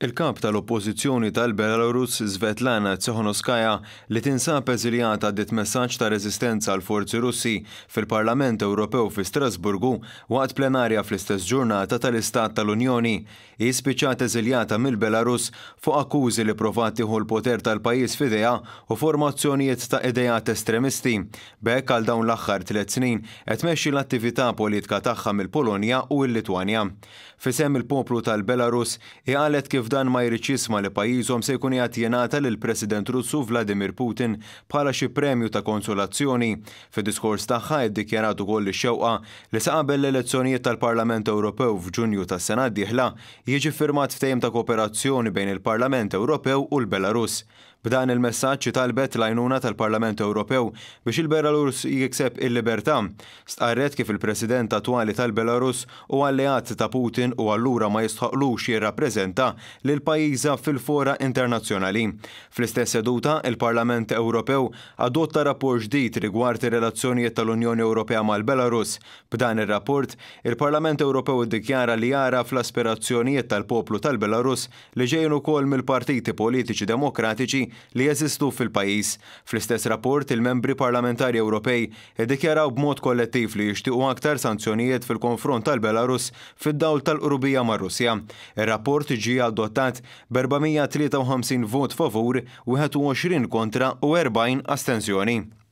Il-Kap tal-Oppożizzjoni tal-Belarus Svetlana Tsikhanouskaya li tinsab eżiljata għaddiet messaġġ ta' reżistenza għall-forzi Russi fil-Parlament Ewropew fi Strasburgu waqt plenarja fl-istess ġurnata tal-Istat tal-Unjoni. Hi spiċċat eżiljata mill-Belarus fuq akkużi li provat tieħu l-poter tal-pajjiż f'idejha u formazzjonijiet ta' ideat estremisti. B'hekk għal dawn l-aħħar tlett snin qed tmexxi l-attività politka tagħha mill-Polonja u l-Litwanja. F'isem il-poplu tal-Belarus, hi qalet kif dan ma jridx jisma' li pajjiżhom se jkun qiegħed jingħata lill-President Russu Vladimir Putin bħala xi premju ta' konsolazzjoni. Fid-diskors tagħha hi ddikjarat ukoll ix-xewqa li sa qabel l-elezzjonijiet tal-Parlament Ewropew f'Ġunju tas-sena d-dieħla, jiġi ffirmat ftehim ta' kooperazzjoni bejn il-Parlament Ewropew u l-Belarus. B'dan il-messaġġ hi talbet l-għajnuna tal-Parlament Ewropew biex il-Belarus jikseb il-libertà. Stqarret kif il-President attwali tal-Belarus hu alleat ta' Putin u allura ma jistħoqqlux jirrappreżenta lil pajjiżha fil-fora internazzjonali. Fl-istess seduta, il-Parlament Ewropew adotta rapport ġdid rigward ir-relazzjonijiet tal-Unjoni Ewropea mal-Belarus. B'dan ir-rapport, il-Parlament Ewropew iddikjara li jagħraf l-aspirazzjonijiet tal-poplu tal-Belarus li ġejjin ukoll mill-partiti politiċi demokratiċi li jeżistu fil-pajjiż. Fl-istess rapport, il-membri parlamentari Ewropej iddikjaraw b'mod kollettiv li jixtiequ aktar sanzjonijiet fil-konfront tal-Belarus fid-dawl tal-qrubija mar-Russja. Ir-rapport ġie adottat b'453 vot favur, 21 kontra u 40 astensjoni.